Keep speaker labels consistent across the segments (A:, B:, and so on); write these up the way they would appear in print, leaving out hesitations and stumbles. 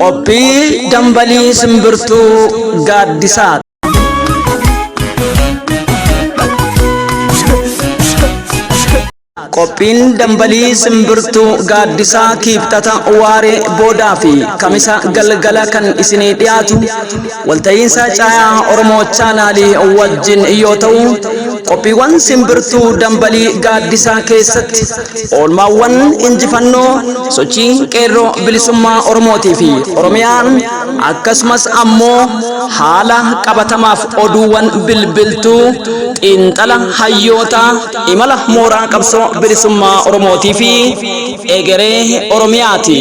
A: Qophii dambalii simbirtuu gaaddisaa. Qophiin dambalii simbirtuu gaaddisaa kiibxata waaree boodaa fi kamisa galgala kan isinii dhiyaatu walta'iinsa caayaa Oromoo chaanaalii wajjin yoo ta'u qophiiwwan simbirtuu dambalii gaaddisaa keessatti oolmaawwan injifannoo sochii qeerroo bilisummaa Oromootii fi Oromiyaan akkasumas ammoo haala qabatamaaf oduuwwan bilbiltuu xiinxala hayyootaa imala mooraa qabsoo bilisummaa Oromootii fi egeree Oromiyaati.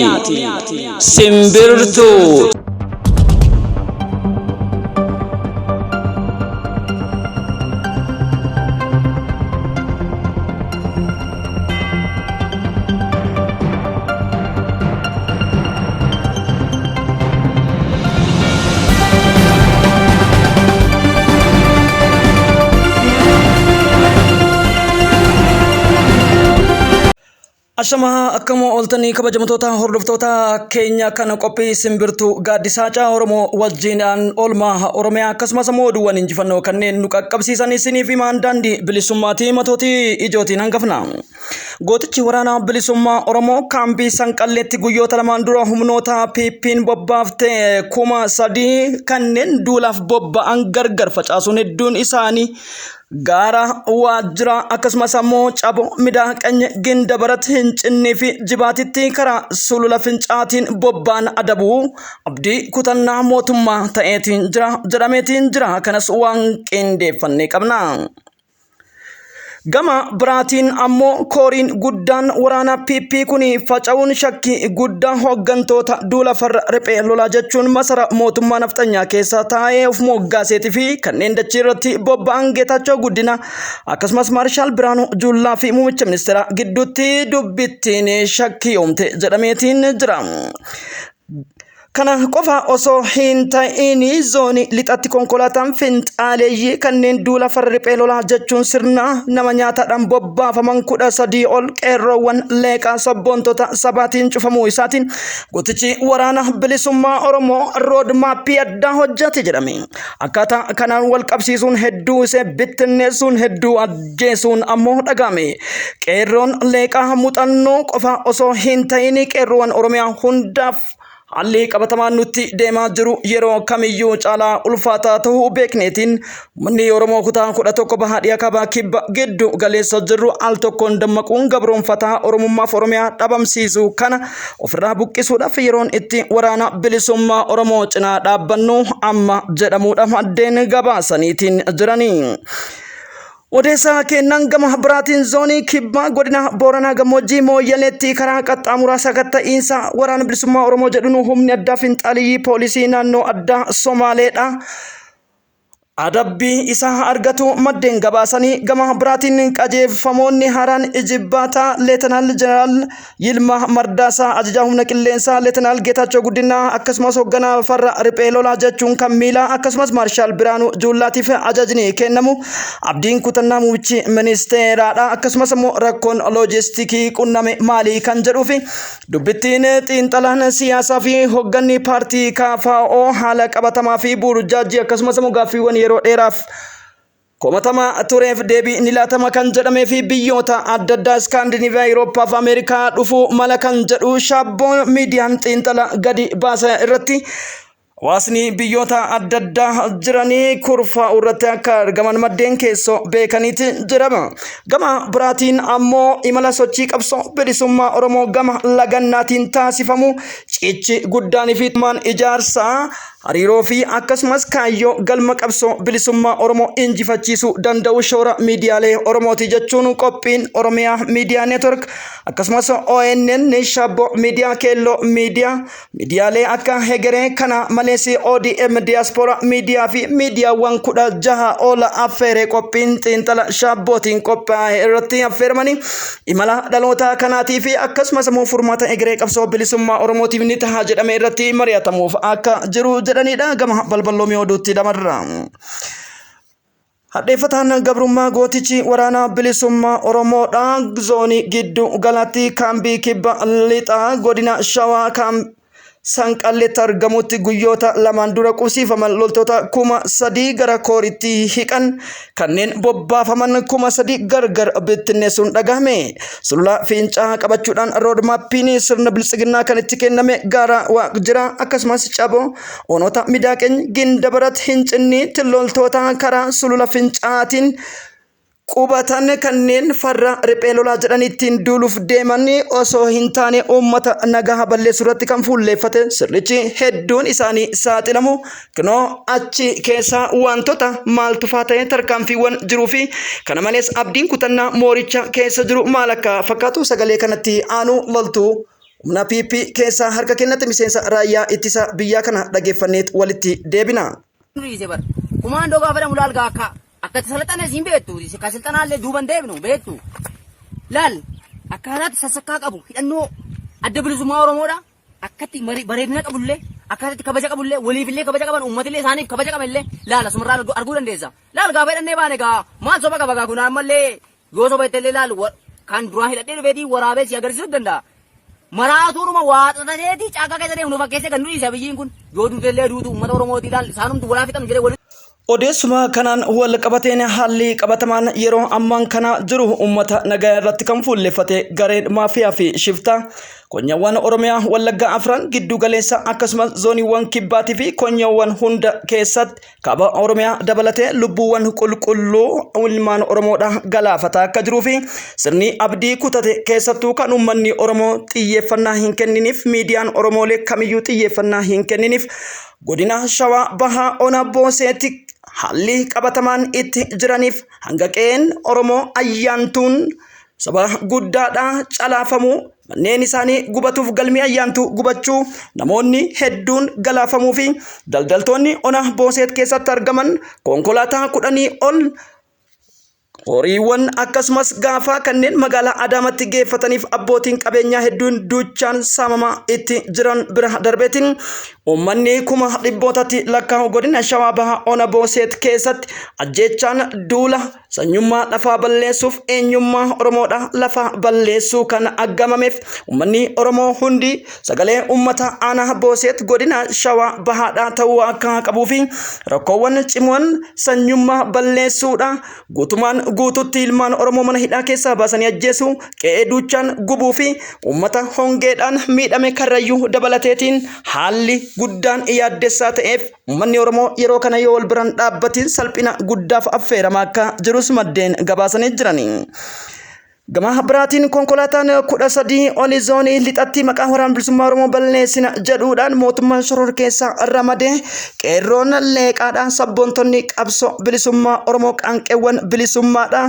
A: Simbirtuu. Ashamaa akkam ooltanii kabajamtoota hordoftoota keenya kan qophii simbirtuu gaaddisaa caa Oromoo wajjinaan oolmaa Oromiyaa akkasumas ammoo oduuwwan injifannoo kanneen nu qaqqabsiisan isiniif himaan daandii bilisummaatii matootii ijootiin hangafna. Gootichi waraana bilisummaa Oromoo kaampii Sanqalleetti guyyoota lamaan dura humnoota PP'n bobbaafte 3000 kanneen duulaaf bobba'an gargar facaasuun hedduun isaanii gaara waajjira akkasumas ammoo cabo midaa qanye ginda barat hincinnii fi jibaatitti karaa sulula fincaatiin bobba'an adabuu abdii kutannaa mootummaa ta'eetiin jira jedhameetiin jira kanas waan qindeeffannee qabna. Gama biraatiin ammoo kooriin guddaan waraana PP kun faca'uun shakkii guddaa hooggantoota duula farra riphee lolaa jechuun masara mootummaa nafxanyaa keessa taa'ee of moggaaseetii fi kanneen dachii irratti bobba'an Geetaachoo Guddina akkasumas Maarshaal Biraanuu Juullaa fi muummicha ministeeraa gidduutti dubbittiin shakkii uumte jedhameetiin jira. Kana qofa osoo hin ta'in zoonii lixatti konkolaataan finxaaleeyyii kanneen duula farra riphee lolaa jechuun sirna nama nyaataadhaan bobbaafaman 13 ol qeerroowwan leeqaa sabboontota sabaatiin cufamuu isaatiin gootichi waraana bilisummaa Oromoo rood maappii addaa hojjate jedhame. Akkaataa kanaan wal qabsiisuun hedduu isee bittinneessuun hedduu ajjeesuun ammoo dhaga'ame. Qeerroon leeqaa muuxannoo qofa osoo hin ta'in qeerroowwan Oromiyaa hundaaf haalli qabatamaan nutti deemaa jiru yeroo kamiyyuu caalaa ulfaataa ta'uu beekneetiin uummanni Oromoo kutaa 11 baha dhiha kaabaa kibba giddu galeessa jirru al tokkoon dammaquun gabroonfataa Oromummaaf Oromiyaa dhabamsiisu kana ofirraa buqqisuudhaaf yeroon itti waraana bilisummaa Oromoo cinaa dhaabbannu amma jedhamuudha maddeen gabaasaniitiin jiranii. Odeessa kennan gama biraatiin zoonii kibbaa godina Booranaa gammoojjii Mooyyaleetti karaa qaxxaamuraa sakatta'iinsa waraana bilisummaa Oromoo jedhuun humni addaa finxaaliyyii poolisii naannoo addaa Somaaleedha. Adabbii isaa argatu maddeen gabaasanii gama biraatiin qajeelfamoonni haaraan ijibbaataa Leetanaal Jeneraal Yilmaa Mardaasaa ajajaa humna qilleensaa Leetanaal Geetaachoo Guddinaa akkasumas hoogganaa farra riphee lolaa jechuun kan miilaa akkasumas Maarshaal Biraanuu Juullaatiif ajajni kennamu abdiin kutannaa muummichi ministeeraadha akkasumas immoo rakkoon loojiistikii qunname maalii kan jedhuu fi dubbittiin xiinxalaan siyaasaa fi hoogganni paartii KFO haala qabatamaa fi burjaajii akkasumas immoo gaaffiiwwan yeroo dheeraaf komatamaa tureef deebii ni laatama kan jedhamee fi biyyoota adda addaa Iskaandinaviyaa, Awurooppaa fi Ameerikaa dhufuu mala kan jedhu shaabboo miidiyaan xiinxala gadi baasa irratti hawaasni biyyoota adda addaa jiranii kurfaa'u irratti akka argaman maddeen keessoo beekaniiti jirama. Gama biraatiin ammoo imala sochii qabsoo bilisummaa Oromoo gama lagannaatiin taasifamu cichi guddaanii fi ijaarsaa Hariiroo fi akkasumas kaayyoo galma qabsoo bilisummaa Oromoo injifachiisuu danda'u shoora miidiyaalee Oromooti jechuun qophiin Oromiyaa Miidiyaa Neetwork akkasumas ONN Shabboo Miidiyaa Keelloo Miidiyaa miidiyaalee akka Hegeree kana malees ODM Diyaaspooraa Miidiyaa fi miidiyaawwan 16 ol affeere qophiin xiinxala Shabbootiin qophaa'e irratti affeeramanii Imala dhaloota kanaatii fi akkasumas immoo furmaata egeree qabsoo bilisummaa Oromootiif ni taha jedhame irratti mari'atamuuf akka jiru jedhanidha. Gama balballoomii oduutti dabarra. Hadheeffataan gabrummaa gootichi waraana bilisummaa Oromoodha. Zoonii giddu galatti kaambii kibba lixaa godina Shawaa kaam Sanqalleetti argamutti guyyoota lamaan dura qubsiifaman loltoota 3000 gara kooritti hiqan kanneen bobbaafaman 3000 gargar bittinneessuun dhagahame. Sulula Fincaa qabachuudhaan roodmaappiin sirna biltsiginnaa kan itti kenname gaara Waaqjira akkasumas Caboo onoota Midaaqeny Gindabarat Hincinniitti loltoota karaa Sulula Fincaatiin qubatan kanneen farra riphee lolaa jedhanii ittiin duuluuf deeman osoo hin taane uummata nagaa balleessuu irratti kan fuulleeffate sirnichi hedduun isaanii saaxilamu. Kunoo achi keessaa wantoota maaltu faa ta'e tarkaanfiiwwan jiruu fi kana malees abdiin kutannaa mooricha keessa jiru maal akka fakkaatu sagalee kanatti aanu loltuu humna PP keessaa harka kennate miseensa raayyaa ittisa biyyaa kana dhageeffanneet walitti deebina.
B: Dhiise bar. Kumaandoo gaafa jedhamu laal gaa akka akka itti salaxanes hin beektu. Ka silxanaallee duuban deebinu beektu. Laal akkaataatti sassakkaa qabu hidhannoo adda bilisummaa Oromoodha. Akkatti bareedina qabullee akkaataatti kabaja qabullee waliifillee kabaja qaban uummatillee isaaniif kabaja qabanillee laal asumarraa arguu dandeessa. Laal gaafa hidhannee baane gaa maal soba qaba gaa kun ammallee yoo soba jettellee laal kan duraan hidhadhee dhufeetii waraabee si agarsiisuu danda'a. Maraatuudhuma waa xaxateeti caakkaa keessa deemu nu fakkeessee kan nu dhiise Abiyyiin kun. Yoo duutellee duutu uummata Oromootii laal isaanumtu walaa fixanu jedhee walitti.
A: Odeessuma kanaan wal qabateen haalli qabatamaan yeroo ammaan kana jiru uummata nagaa irratti kan fuulleffate gareen maafiyaa fi shiftaa konyawwan Oromiyaa Wallaggaa afran giddu galeessa akkasumas zooniiwwan kibbaatii fi konyawwan hunda keessatti Kaaba Oromiyaa dabalatee lubbuuwwan qulqulluu ilmaan Oromoodha galaafataa akka jiruu fi sirni abdii kutate keessattuu kan uummanni Oromoo xiyyeeffannaa hin kenniniif miidiyaan Oromoolee kamiyyuu xiyyeeffannaa hin kenniniif godina Shawaa Bahaa Ona Booseetti haalli qabatamaan itti jiraniif hanga qe'een Oromoo ayyaantuun saba guddaadha calaafamuu manneen isaanii gubatuuf galmi ayyaantuu gubachuu namoonni hedduun galaafamuu fi daldaltoonni ona Booseet keessatti argaman konkolaataa 10 ol horiiwwan akkasumas gaafaa kanneen magaalaa Adaamatti geeffataniif abbootiin qabeenyaa hedduun duuchaan saamamaa itti jiran bira darbeetiin uummanni kuma dhibbootatti lakkaa'u godina Shawaa Bahaa Ona Booseet keessatti ajjeechaan duula Sanyummaa lafaa balleessuuf eenyummaa Oromoodha lafaa balleessuu kan aggamameef uummanni Oromoo hundi sagalee uummata aanaa Booseet godina Shawaa Bahaadhaa ta'uu akka qabuu fi rakkoowwan cimoon sanyummaa balleessuudha guutumaan guututti ilmaan Oromoo mana hidhaa keessaa baasanii ajjeesuu qe'ee duuchaan gubuu fi uummata hongeedhaan miidhame Karrayyuu dabalateetiin haalli guddaan yaaddessaa ta'eef Uummanni Oromoo yeroo kana yoo wal biran dhaabbatiin salphina guddaaf affeeramaa akka jirus maddeen gabaasanii jirani. Gama biraatiin konkolaataan 13 oli zoonii lixatti maqaa waraana bilisummaa Oromoo balleessina jedhuudhaan mootummaan shororkeessaa ramadee qeerroon leeqaadha sabboontonni qabsoo bilisummaa Oromoo qaanqeewwan bilisummaadha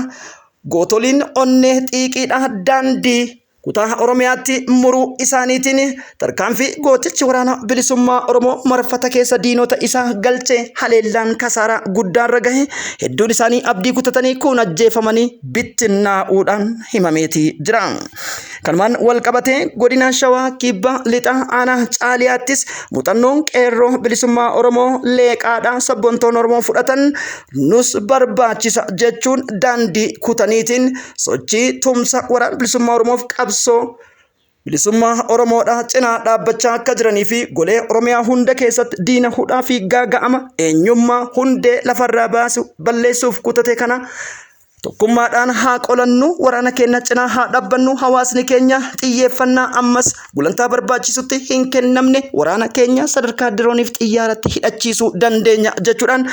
A: gootoliin onnee xiiqiidha daandii Kutaa Oromiyaatti muruu isaaniitiin tarkaanfii gootichi waraana bilisummaa Oromoo marfata keessa diinota isaa galche haleellaan kasaaraa guddaarra gahe hedduun isaanii abdii kutatanii kuun ajjeefamanii bittinnaa'uudhaan himameeti jira. Kanumaan wal qabatee godina Shawaa Kibba Lixa Aanaa Caaliyaattis muuxannoon qeerroo bilisummaa Oromoo leeqaadha sabboontoon Oromoo fudhatan nus barbaachisa jechuun daandii kutaniitiin sochii tumsa waraana bilisummaa Oromoof qabsoo bilisummaa Oromoodha cinaa dhaabbachaa akka jiranii fi golee Oromiyaa hunda keessatti diina hudhaa fi gaaga'ama eenyummaa hundee lafarraa baasu balleessuuf kutate kana tokkummaadhaan haa qolannu, waraana keenya cinaa haa dhaabbannu, hawaasni keenya xiyyeeffannaa ammas gulantaa barbaachisutti hin kennamne waraana keenya sadarkaa dirooniif xiyyaaratti hidhachiisuu dandeenya jechuudhaan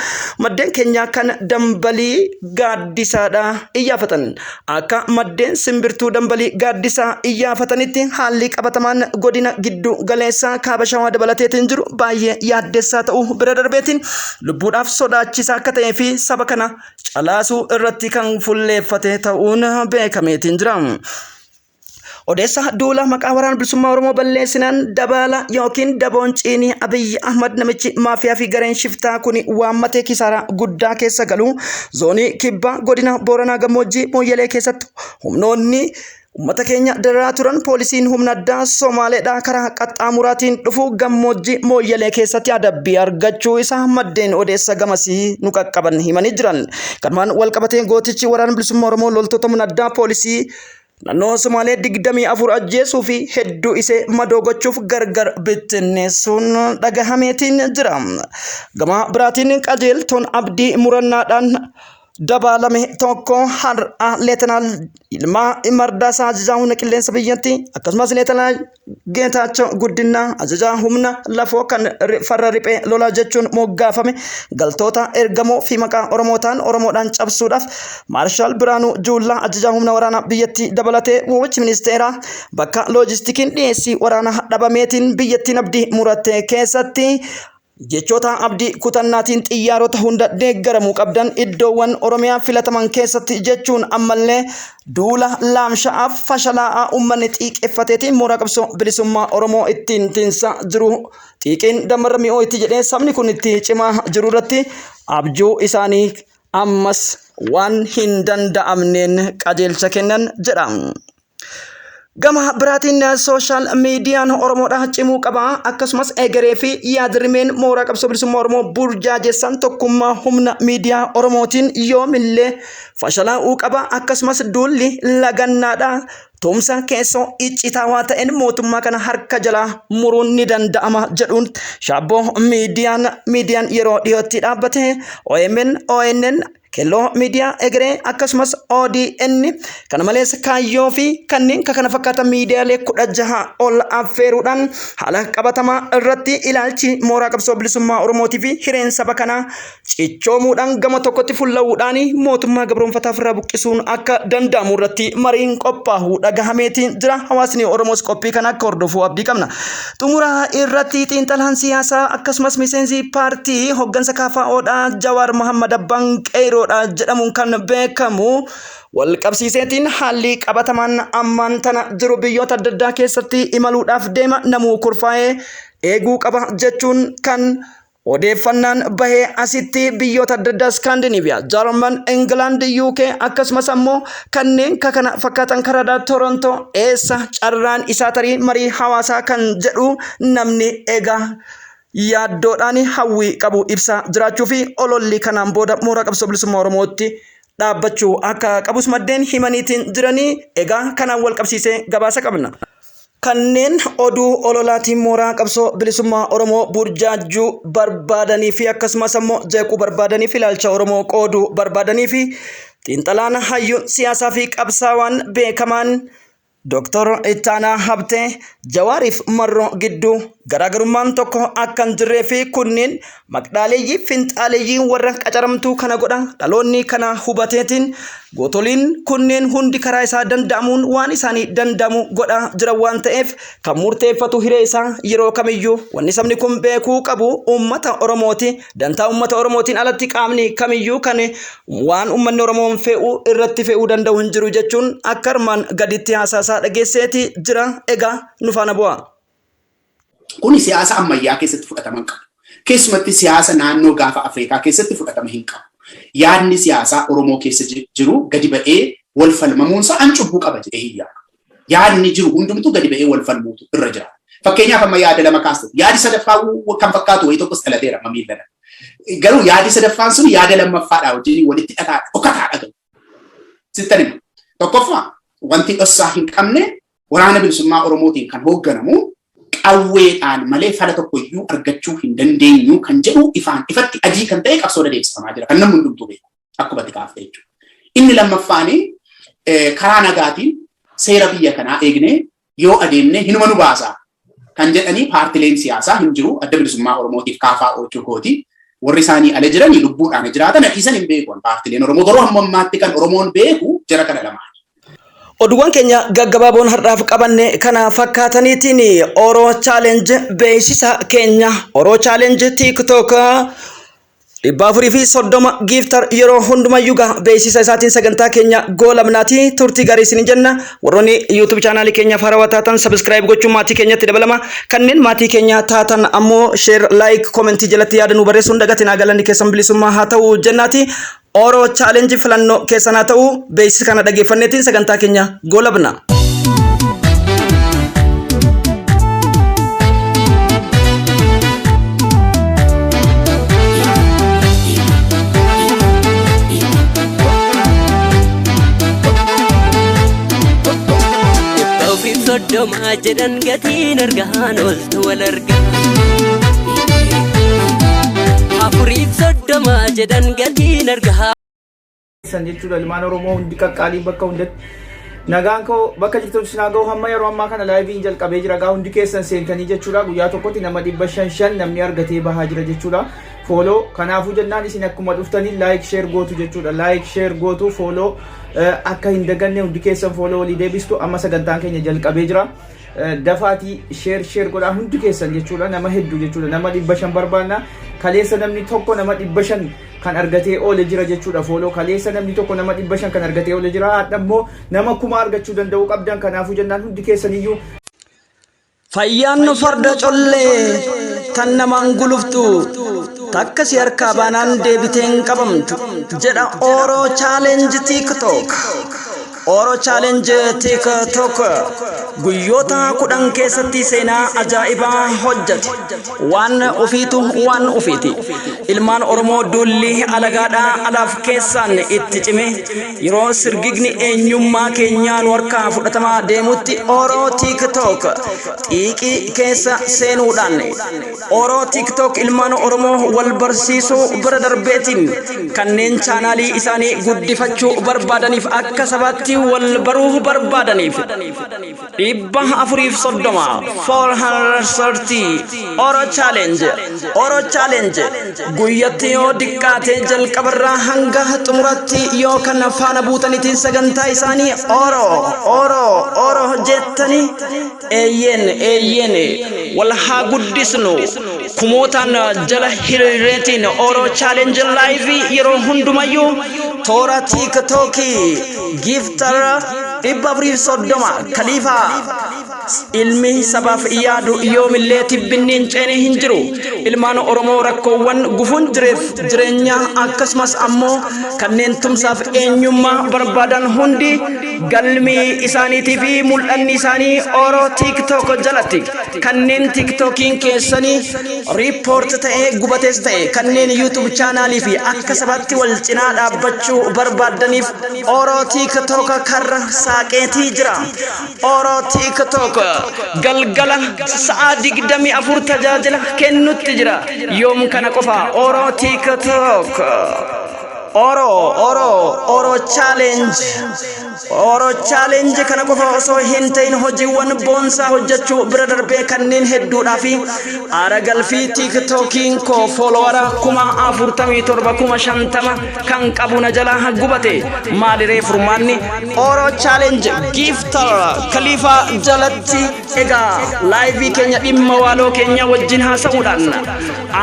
A: maddeen keenya kan dambalii gaaddisaadha iyyaafatan. Akka maddeen simbirtuu dambalii gaaddisaa iyyaafatanitti haalli qabatamaan godina giddu galeessaa kaaba shawaa dabalateetiin jiru baay'ee yaaddessaa ta'uu bira darbeetiin lubbuudhaaf sodaachisaa akka ta'ee fi saba kana calaasuu irratti kan fulleeffate ta'uun beekameetiin jira. Odeessa duula maqaa waraana bilisummaa Oromoo balleessinaan dabaala yookiin daboon ciinii Abiyyi Ahmad namichi maafiyaa fi gareen shiftaa kun waammatee kisaaraa guddaa keessa galu zoonii kibbaa godina Booranaa gammoojjii Mooyyalee keessatti humnoonni uummata keenya dararaa turan poolisiin humna addaa Somaaleedhaa karaa qaxxaamuraatiin dhufu gammoojjii Mooyyalee keessatti adabbii argachuu isaa maddeen odeessa gamasii nu qaqqaban himanii jiran. Kanumaan walqabatee gootichi waraana bilisummaa Oromoo loltoota humna addaa poolisii Naannoo Somaalee 24 ajjeesuu fi hedduu isee madoo gochuuf gargar bittinneessuun dhagahameetiin jira. Gama biraatiin qajeeltoon abdii murannaadhaan dabaalame tokko har'a Leetanaal Yilmaa Mardaasaa ajajaa humna qilleensa biyyattii akkasumas Leetanaal Geetaachoo Guddinaa ajajaa humna lafoo kan farra riphee lolaa jechuun moggaafame galtoota ergamoo fi maqaa Oromootaan Oromoodhaan cabsuudhaaf Maarshaal Biraanuu Juullaa ajajaa humna waraanaa biyyattii dabalatee muummichi ministeeraa bakka loojistikiin dhiyeessii waraanaa dhabameetiin biyyattiin abdii muratte keessatti Jechoota abdii kutannaatiin xiyyaarota hunda deeggaramuu qabdan iddoowwan Oromiyaa filataman keessatti jechuun ammallee duula laamsha'aaf fashalaa'aa uummanni xiiqeffateetiin mooraa qabsoo bilisummaa Oromoo ittiin tinsaa jiru xiiqiin dammarra mi'ooyti jedhee sabni kun itti cimaa jiru irratti abjuu isaanii ammas waan hin danda'amneen qajeelcha kennan jedha. Gama biraatiin sooshaal miidiyaan Oromoodha cimuu qaba. Akkasumas egeree fi yaadrimeen mooraa qabsoo bilisummaa Oromoo burjaajessan tokkummaa humna miidiyaa Oromootiin yoomillee fashalaa'uu qaba. Akkasumas duulli lagannaadha. Tumsa keessoo iccitaawaa ta'een mootummaa kana harka jalaa muruun ni danda'ama jedhuun shaabboo miidiyaan miidiyaan yeroo dhiyootti dhaabbate OMN, ONN, Kelloo Miidiyaa Egeree akkasumas ODN kana malees kaayyoo fi kanneen kana fakkaatan miidiyaalee 16 ol affeeruudhaan haala qabatamaa irratti ilaalchi mooraa qabsoo bilisummaa Oromootii fi hireen saba kanaa cichoomuudhaan gama tokkotti fulla'uudhaan mootummaa gabroonfataa ofirraa buqqisuun akka danda'amu irratti mariin qophaa'uu dhagahameetiin jira. Hawaasni Oromoos qophii kana akka hordofu abdii qabna. Xumura irratti xiinxalaan siyaasaa akkasumas miseensi paartii hoggansa KFOdha Jawaar Mohammad Abbaan Qeeyroodha jedhamuun kan beekamu wal qabsiiseetiin haalli qabatamaan ammaan tana jiru biyyoota adda addaa keessatti imaluudhaaf deema namuu kurfaa'ee eeguu qaba jechuun kan Odeeffannaan bahee asitti biyyoota adda addaa Iskaandinaviyaa, Jarman, Ingilaand, UK akkasumas ammoo kanneen kana fakkaatan Kanadaa, Torontoo eessa carraan isaa tarii marii hawaasaa kan jedhu namni egaa yaaddoodhaan hawwii qabu ibsaa jiraachuu fi ololli kanaan booda mooraa qabsoo bilisummaa Oromootti dhaabbachuu akka qabus maddeen himaniitiin jiranii egaa kanaan wal qabsiisee gabaasa qabna. Kanneen oduu ololaatiin mooraa qabsoo bilisummaa Oromoo burjaajjuu barbaadanii fi akkasumas ammoo jeequu barbaadanii fi ilaalcha Oromoo qooduu barbaadanii fi xiinxalaan hayyuun siyaasaa fi qabsaawaan beekamaan Dooktor Ittaanaa Habtee Jawaariif Marroo gidduu garaagarummaan tokko akka hin jirree fi kunneen maqdhaaleeyyii finxaaleeyyii warra qacaramtuu kana godha dhaloonni kana hubateetiin gootoliin kunneen hundi karaa isaa danda'amuun waan isaanii danda'amu godha jiran waan ta'eef kan murteeffatu hiree isaa yeroo kamiyyuu wanni sabni kun beekuu qabu uummata Oromooti. Dantaa uummata Oromootiin alatti qaamni kamiyyuu kan waan uummanni Oromoon fe'u irratti fe'uu danda'u hin jiru jechuun akka armaan gaditti haasaasaa dhageesseeti jira. Egaa nu faana bu'aa.
C: Kuni siyaasa ammayyaa keessatti fudhatama hin qabu. Keessumatti siyaasa naannoo gaafa Afrikaa keessatti fudhatama hin qabu. Yaadni siyaasaa Oromoo keessa jiru gadi ba'ee wal falmamuunsaa an cubbuu qaba jedhee hin yaadu. Yaadni jiru hundumtuu gadi ba'ee wal falmuutu irra jira. Fakkeenyaaf amma yaada lama kaaste. Yaadi sadaffaa kan fakkaatu wayii tokkos dhalateera amma miillana. Garuu yaadi sadaffaan sun yaada lammaffaadhaa wajjin walitti dhataa dhokataadha garuu. Sittan hima. Tokkoffaa wanti dhossaa hin qabne waraana bilisummaa Oromootiin kan hoogganamu qawweedhaan malee fala tokko iyyuu argachuu hin dandeenyu kan jedhu ifaan ifatti adii kan ta'e qabsoo adeemsifamaa jira kan namni hundumtuu beeku akkuma itti kaafte jechuudha. Inni lammaffaan karaa nagaatiin seera biyya kanaa eegnee yoo adeemne hinuma nu baasa kan jedhanii paartileen siyaasaa hin jiru adda bilisummaa Oromootiif kaafaa oolchuu kooti. Warri isaanii ala jiranii lubbuudhaan jiraatan dhiisan hin beeku. Paartileen Oromoo garuu hamma ammaatti kan Oromoon beeku jara kana lamaan.
A: Oduuwwan keenya gaggabaaboon har'aaf qabanne kana fakkaataniitiin Oro Challenge beeksisa keenya Oro Challenge TikTok 430 giiftar yeroo hundumayyuu gaa beeksisa isaatiin sagantaa keenya goolabnaati turtii gaarii isin jenna warroonni YouTube chaanaalii keenyaaf haarawaa taatan subscribe gochuun maatii keenyatti dabalama kanneen maatii keenya taatan ammoo share like comment jalatti yaada nu barreessuun dagatinaa galanni keessan bilisummaa haa ta'u jennaati Oro Challenge filannoo keessan haa ta'u beeksisa kana dhageeffanneetiin sagantaa keenya goolabna.
D: 30 jedhan gatiin argaan oltu wal argaa. 34 jedhan gatiin argaa.
E: San jechuudha, ilmaan Oromoo hundi qaqqaalii bakka hundatti. Nagaan koo bakka jirtan sinaa ga'u. Hamma yeroo ammaa kana liveiin jalqabee jira gaa, hundi keessan seentanii jechuudha. Guyyaa tokkotti nama 500 500 namni argatee bahaa jira jechuudha. Follow kanaafuu jennaan isin akkuma dhuftanii like, share gootu jechuudha. Like, share gootu, follow akka hin daganne, hundi keessan follow walii deebistu. Amma sagantaan keenya jalqabee jira. Dafaatii share share godhaa hundi keessan jechuudha. Nama hedduu jechuudha, nama 500 barbaanna. Kaleessa namni tokko nama 500 kan argatee oole jira jechuudha. Follow kaleessa namni tokko nama 500 kan argatee oole jira. Hadha immoo nama 1000 argachuu danda'uu qabdan. Kanaafuu jennaan hundi keessaniyyuu
A: Fayyaan farda collee tan namaan guluftu takka si harkaa baanaan deebiteen qabamtu jedha Oro Challenge TikTok. Oro Challenge TikTok guyyoota 10 keessatti seenaa ajaa'ibaa hojjete. Waan ofiitu waan ofiiti. Ilmaan Oromoo duulli alagaadhaa alaaf keessaan itti cime, yeroo sirgigni eenyummaa keenyaa nu harkaa fudhatamaa deemutti, Oro TikTok xiiqii keessa seenuudhaan Oro TikTok ilmaan Oromoo wal barsiisuu bira darbeetiin kanneen chaanaalii isaanii guddifachuu barbaadaniif, akka sabaatti wal baruu barbaadaniif, 430, 430 Oro Challenge, Oro Challenge guyyatti yoo diqqaate jalqabarraa hanga xumuratti yoo kan faana buutaniitiin sagantaa isaanii Oro Oro Oro jettanii, eeyyeen eeyyeen, wal haa guddisnu, kumootaan jala hiriireetiin Oro Challenge live yeroo hundumayyuu toora TikTokii gifter 430 Kaliifaa ilmi sabaaf yaadu yoomillee tibbinni hin ceene hin jiru. Ilmaan Oromoo rakkoowwan gufuun jireef jireenya, akkasumas ammoo kanneen tumsaaf eenyummaa barbaadan hundi galmii isaaniitii fi mul'anni isaanii Oro TikTok jalatti. Kanneen TikTokiin keessanii report ta'ee gubates ta'e, kanneen YouTube chaanaalii fi akka sabaatti wal cinaa dhaabbachuu barbaaddaniif Oro TikTok karra saaqeetii jira. Oro TikTok galgala sa'a 24 tajaajila kennutti jira. Yoom kana qofa Oro TikTok. Oro Oro Oro Challenge, Oro Challenge kana qofa osoo hin ta'in hojiiwwan boonsaa hojjechuu bira darbee kanneen hedduudhaa fi aara galfii TikTokiin koo follower 47,000, 50,000 kan qabu na jalaa gubate, maaliree furmaanni? Oro Challenge gifter Kaliifaa jalatti egaa live keenya dhimma waaloo keenya wajjin haasa'uudhaan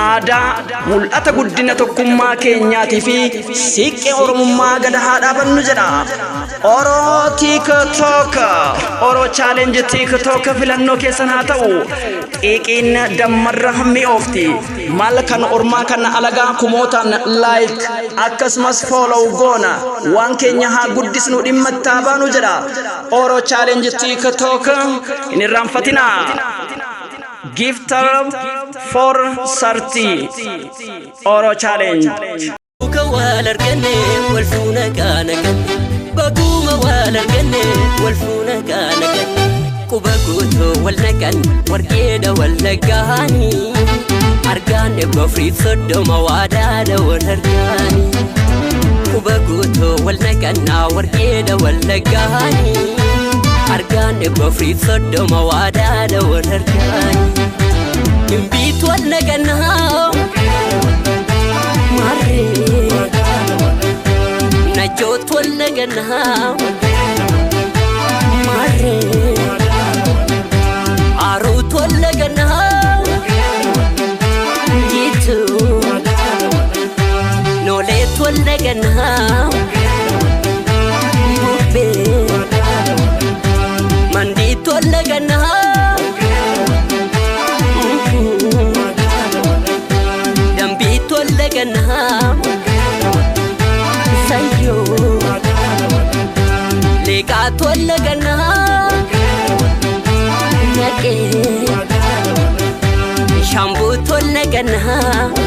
A: aadaa mul'ata guddina tokkummaa keenyaatii fi siiqqee Oromummaa gada haa dhaabannu jedha. Oro TikTok, Oro Challenge TikTok filannoo keessan haa ta'u. Xiiqiin dammarra mi'oofti. Maal kan ormaa kan alagaa kumootaan like akkasumas follow goona. Waan keenya haa guddisnu, dhimma itti haa baanu jedha. Oro Challenge TikTok hin irraanfatinaa. Gifter 430 Oro Challenge.
D: Muka wal arganne wal fuuna gaana ganne, baguma wal arganne wal fuuna gaana ganne, quba guutuu wal naqan warqeedha wal nagaanii, argaan 430 waadaadha wal argaanii, quba guutuu wal naqannaa warqeedha wal nagaanii, argaan 430 waadaadha wal argaanii, Gimbiitu wal naqannaa maarree, Najjootu wal naqannaa maarree, Aruutu wal naqannaa jiituu, Nooleetu wal naqannaa bubbee, Mandiitu wal naqannaa, Dambiitu wal naqannaa sayyoo, Leeqaatu wal naqannaa naqee, Shambuutu wal naqannaa.